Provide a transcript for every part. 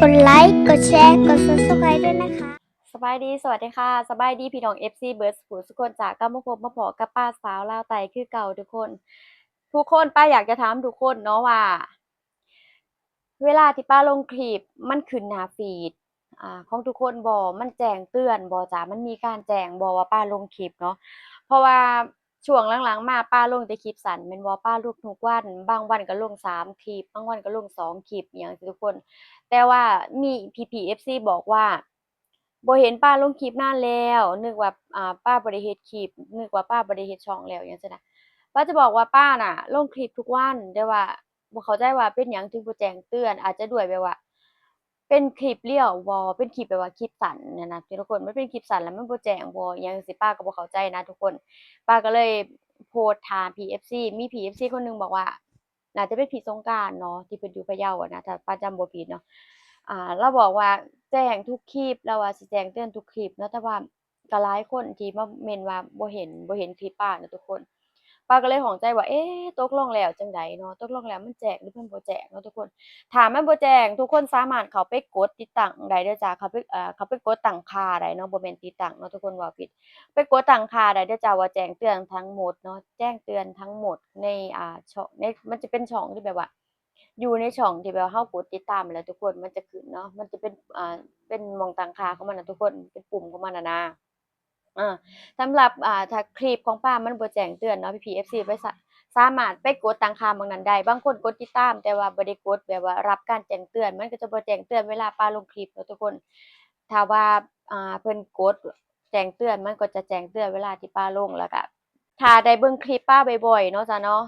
กดไลค์ กดแชร์ กด Subscribe ด้วยนะคะ ສະບາຍດີ ສະຫວັດດີຄ່ະ ສະບາຍດີພີ່ນ້ອງ ເອັຟຊີ ເບິດສູ່ທຸກຄົນຈ້າ ກັບມາພົບມາພໍ້ກັບປ້າສາວລາວໃຕ້ຄືເກົ່າທຸກຄົນ. ທຸກຄົນ ປ້າຢາກຈະຖາມທຸກຄົນເນາະວ່າ ເວລາທີ່ປ້າລົງຄລິບ ມັນຂຶ້ນໜ້າຟີດ ອ່າ ຂອງທຸກຄົນບໍ່? ມັນແຈ້ງເຕືອນບໍ່ຈ້າ? ມັນມີການແຈ້ງບໍ່ວ່າປ້າລົງຄລິບເນາະ? ເພາະວ່າຊ່ວງຫຼັງໆມາ ປ້າລົງແຕ່ຄລິບສັ້ນແມ່ນບໍ່? ປ້າລົງທຸກວັນ ບາງວັນກໍລົງສາມຄລິບ ບາງວັນກໍລົງສອງຄລິບ ອີ່ຫຍັງຊີ້ທຸກຄົນ. ແຕ່ວ່າມີພີ່ໆ ເອັຟຊີ ບອກວ່າ ບໍ່ເຫັນປ້າລົງຄລິບນານແລ້ວ ນຶກວ່າ ອ່າ ປ້າບໍ່ໄດ້ເຮັດຄລິບ ນຶກວ່າປ້າບໍ່ໄດ້ເຮັດຊ່ອງແລ້ວ ຫຍັງຊີ້ນະ. ປ້າຈະບອກວ່າປ້ານະລົງຄລິບທຸກວັນ ແຕ່ວ່າບໍ່ເຂົ້າໃຈວ່າເປັນຫຍັງເຖິງບໍ່ແຈ້ງເຕືອນ ອາດຈະດ້ວຍແບບວ່າ ເປັນຄລິບລຽວບໍ່ ເປັນຄລິບແບບວ່າຄລິບສັ້ນຫັ້ນນະທຸກຄົນ ມັນເປັນຄລິບສັ້ນແລ້ວມັນບໍ່ແຈ້ງບໍ່ ອີ່ຫຍັງຊີ້ ປ້າກໍບໍ່ເຂົ້າໃຈນະທຸກຄົນ. ປ້າກໍເລີຍໂພສຖາມພີ່ເອັຟຊີ ມີພີ່ເອັຟຊີຄົນໜຶ່ງບອກວ່າ ໜ້າຈະເປັນພີ່ສົງການເນາະ ທີ່ເພິ່ນຢູ່ພະເຍົາຫັ້ນນະ ຖ້າປ້າຈຳບໍ່ຜິດເນາະ. ອ່າ ລາວບອກວ່າແຈ້ງທຸກຄລິບ ລາວວ່າຊິແຈ້ງເຕືອນທຸກຄລິບເນາະ ແຕ່ວ່າກໍຫຼາຍຄົນທີ່ມາເມັ້ນວ່າບໍ່ເຫັນ ບໍ່ເຫັນຄລິບປ້ານະທຸກຄົນ. ປ້າກໍເລີຍຂ້ອງໃຈວ່າ ເອ ຕົກລົງແລ້ວຈັ່ງໃດເນາະ ຕົກລົງແລ້ວມັນແຈ້ງ ຫຼື ມັນບໍ່ແຈ້ງເນາະທຸກຄົນ. ຖ້າມັນບໍ່ແຈ້ງ ທຸກຄົນສາມາດເຂົ້າໄປກົດຕິດຕັ້ງໄດ້ເດີຈ້າ ເຂົ້າໄປ ເອີ ເຂົ້າໄປກົດຕັ້ງຄ່າໄດ້ເນາະ ບໍ່ແມ່ນຕິດຕັ້ງເນາະທຸກຄົນ ເວົ້າຜິດ. ໄປກົດຕັ້ງຄ່າໄດ້ເດີຈ້າ ວ່າແຈ້ງເຕືອນທັງໝົດເນາະ ແຈ້ງເຕືອນທັງໝົດໃນ ອ່າ ຊ່ອງ ໃນ ມັນຈະເປັນຊ່ອງທີ່ແບບວ່າ ຢູ່ໃນຊ່ອງທີ່ແບບວ່າເຮົາກົດຕິດຕາມແລ້ວທຸກຄົນ ມັນຈະຂຶ້ນເນາະ ມັນຈະເປັນ ອ່າ ເປັນໝ່ອງຕັ້ງຄ່າຂອງມັນນະທຸກຄົນ ເປັນປຸ່ມຂອງມັນຫັ້ນນະ. ອ່າ ສຳລັບ ອ່າ ຖ້າຄລິບຂອງປ້າມັນບໍ່ແຈ້ງເຕືອນເນາະ ພີ່ໆ ເອັຟຊີ ໄປ ສາ ສາມາດໄປກົດຕັ້ງຄ່າໝ່ອງນັ້ນໄດ້. ບາງຄົນກົດຕິດຕາມ ແຕ່ວ່າບໍ່ໄດ້ກົດແບບວ່າຮັບການແຈ້ງເຕືອນ ມັນກໍຈະບໍ່ແຈ້ງເຕືອນເວລາປ້າລົງຄລິບເນາະທຸກຄົນ. ຖ້າວ່າ ອ່າ ເພິ່ນກົດແຈ້ງເຕືອນ ມັນກໍຈະແຈ້ງເຕືອນເວລາທີ່ປ້າລົງ ແລ້ວກະ ຖ້າໄດ້ເບິ່ງຄລິບປ້າບ່ອຍໆເນາະຈ້າເນາະ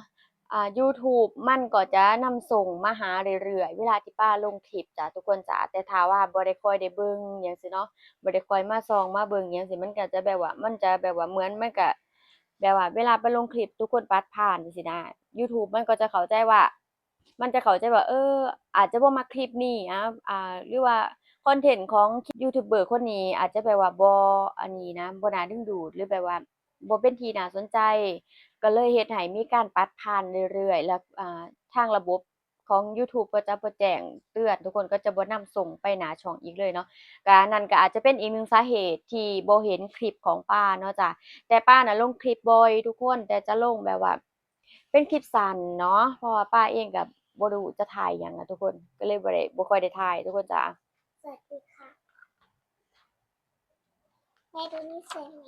ອ່າ YouTube ມັນກໍຈະນຳສົ່ງມາຫາເລື້ອຍໆ ເວລາທີ່ປ້າລົງຄລິບຈ້າທຸກຄົນຈ້າ. ແຕ່ຖ້າວ່າບໍ່ໄດ້ຄ່ອຍໄດ້ເບິ່ງຫຍັງຊີ້ເນາະ ບໍ່ໄດ້ຄ່ອຍມາສ່ອງມາເບິ່ງຫຍັງຊີ້ ມັນກໍຈະແບບວ່າ ມັນຈະແບບວ່າ ເໝືອນມັນກະແບບວ່າ ເວລາໄປລົງຄລິບ ທຸກຄົນປັດຜ່ານຊີ້ນະ YouTube ມັນກໍຈະເຂົ້າໃຈວ່າ ມັນຈະເຂົ້າໃຈວ່າ ເອີ ອາດຈະບໍ່ມັກຄລິບນີ້ ອາ ອາ ຫຼືວ່າຄອນເທັນຂອງຢູທູບເບີຄົນນີ້ອາດຈະແບບວ່າບໍ່ອັນນີ້ນະ ບໍ່ໜ້າດຶງດູດ ຫຼືແບບວ່າບໍ່ເປັນທີ່ໜ້າສົນໃຈ ກໍເລີຍເຮັດໃຫ້ມີການປັດຜ່ານເລື້ອຍໆ ແລ້ວ ອາ ທາງລະບົບຂອງຢູທູບກໍຈະບໍ່ແຈ້ງເຕືອນ ທຸກຄົນກໍຈະບໍ່ນຳສົ່ງໄປໜ້າຊ່ອງອີກເລີຍເນາະ. ກະນັ້ນກໍອາດຈະເປັນອີກໜຶ່ງສາເຫດທີ່ບໍ່ເຫັນຄລິບຂອງປ້າເນາະຈ້າ. ແຕ່ປ້ານະລົງຄລິບບ່ອຍທຸກຄົນ ແຕ່ຈະລົງແບບວ່າ ເປັນຄລິບສັ້ນເນາະ ເພາະວ່າປ້າເອງກໍບໍ່ຮູ້ຈະຖ່າຍຫຍັງນະທຸກຄົນ ກໍເລີຍບໍ່ໄດ້ ບໍ່ຄ່ອຍໄດ້ຖ່າຍທຸກຄົນຈ້າ. ສະຫວັດດີຄ່ະ ແມ່ດູນີ້ສວຍໄໝ?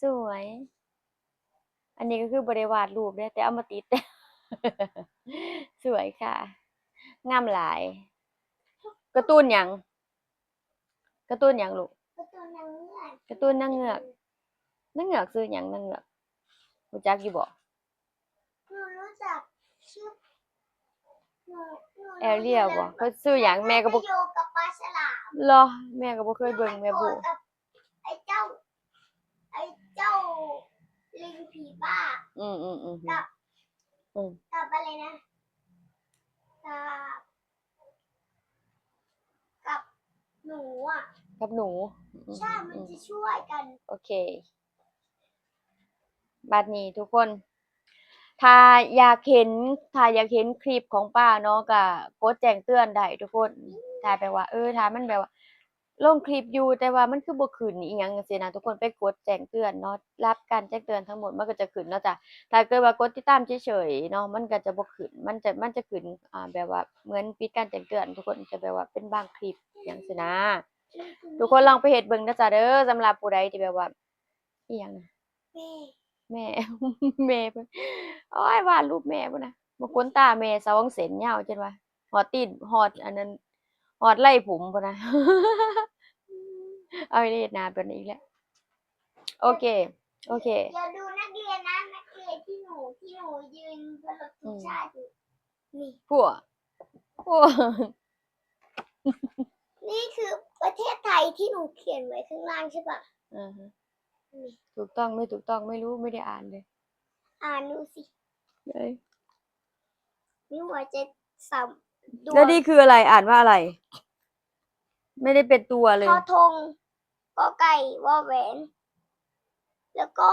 ສວຍ. ອັນນີ້ກໍຄືບໍ່ໄດ້ວາດຮູບເດ້ ແຕ່ເອົາມາຕິດ. ສວຍຄ່ະ ງາມຫຼາຍ. ກາຕູນຫຍັງ? ກາຕູນຫຍັງລູກ? ກາຕູນນາງເງືອກ. ກາຕູນນາງເງືອກ. ນາງເງືອກຊື່ຫຍັງ? ນາງເງືອກ ຮູ້ຈັກຢູ່ບໍ່? ໜູຮູ້ຈັກຊື່ ໜູ ໜູ ແອລຽວບໍ່? ເພິ່ນຊື່ຫຍັງ? ແມ່ກໍບໍ່ ຢູ່ກັບປາສະຫຼາມ. ເຫລອ? ແມ່ກໍບໍ່ເຄີຍເບິ່ງ ແມ່ບໍ່ຮູ້. ໄອ້ເຈົ້າ ໄອ້ເຈົ້າລິງຜີປ່າ. ອືມໆໆ ກັບ ອືມ ກັບອະໄລນະ? ກັບ ກັບໜູອະ. ກັບໜູ. ອືມໆໆ ໃຊ່ ມັນຈະຊ່ວຍກັນ. ໂອເຄ ບາດນີ້ທຸກຄົນ ຖ້າຢາກເຫັນ ຖ້າຢາກເຫັນຄລິບຂອງປ້າເນາະ ກະກົດແຈ້ງເຕືອນໄດ້ທຸກຄົນ. ຖ້າແບບວ່າ ເອີ ຖ້າມັນແບບວ່າ ລົງຄລິບຢູ່ ແຕ່ວ່າມັນຄືບໍ່ຂຶ້ນອີ່ຫຍັງຈັ່ງຊີ້ນະ ທຸກຄົນໄປກົດແຈ້ງເຕືອນເນາະ ຮັບການແຈ້ງເຕືອນທັງໝົດ ມັນກໍຈະຂຶ້ນເນາະຈ້າ. ຖ້າເກີດວ່າກົດຕິດຕາມເສຍໆເນາະ ມັນກໍຈະບໍ່ຂຶ້ນ ມັນຈະ ມັນຈະຂຶ້ນ ອ່າ ແບບວ່າເໝືອນປິດການແຈ້ງເຕືອນ ທຸກຄົນ ຈະແບບວ່າເປັນບາງຄລິບຫຍັງຊີ້ນະ. ທຸກຄົນລອງໄປເຮັດເບິ່ງເດີຈ້າເດີ ສຳລັບຜູ້ໃດທີ່ແບບວ່າ ອີ່ຫຍັງນະ? ແມ່ ແມ່ ແມ່ເພິ່ນ ໂອ້ຍ ວາດຮູບແມ່ພຸ້ນນະ ບາງຄົນຕາແມ່ສອງເສັ້ນຍາວຈົນວ່າ ຮອດຕີນ ຮອດອັນນັ້ນ ຮອດໄລ່ຜົມພຸ້ນນະ. ເອົາ ເຮັດໜ້າແບບນີ້ອີກແລ້ວ. ໂອເຄ ໂອເຄ เดี๋ยวดูนักเรียนนะ นักเรียนที่หนู ที่หนูยืนบนรถทุกชาติอยู่ อืม นี่ พวก พวก นี่คือประเทศไทยที่หนูเขียนไว้ข้างล่างใช่ปะ? อ่าฮะ นี่ ถูกต้องไม่ถูกต้องไม่รู้ ไม่ได้อ่านเลย อ่านดูสิ ไหน นี่หัวใจสามดวง แล้วนี่คืออะไร อ่านว่าอะไร ไม่ได้เป็นตัวเลย ทอทง กอไก่ วอแหวน แล้วก็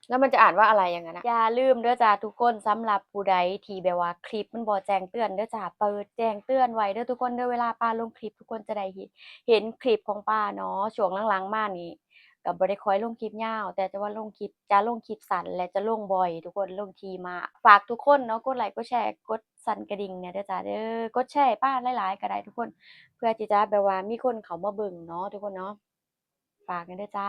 แล้วมันจะอ่านว่าอะไรอย่างนั้นนะ อย่าลืมเด้อจ้าทุกคน สำหรับผู้ใดที่แบบว่าคลิปมันบ่แจ้งเตือนเด้อจ้า เปิดแจ้งเตือนไว้เด้อทุกคนเด้อ เวลาป้าลงคลิปทุกคนจะได้เห็น เห็นคลิปของป้าเนาะ ช่วงหลังๆ มานี่ก็บ่ได้ค่อยลงคลิปยาว แต่จะว่าลงคลิป จะลงคลิปสั้นและจะลงบ่อยทุกคน ลงถี่มาก ฝากทุกคนเนาะ กดไลค์ กดแชร์ กดสั่นกระดิ่งแหน่เด้อจ้าเด้อ กดแชร์ให้ป้าหลายๆ ก็ได้ทุกคน เพื่อที่จะแบบว่ามีคนเข้ามาเบิ่งเนาะทุกคนเนาะ ฝากแหน่เด้อจ้า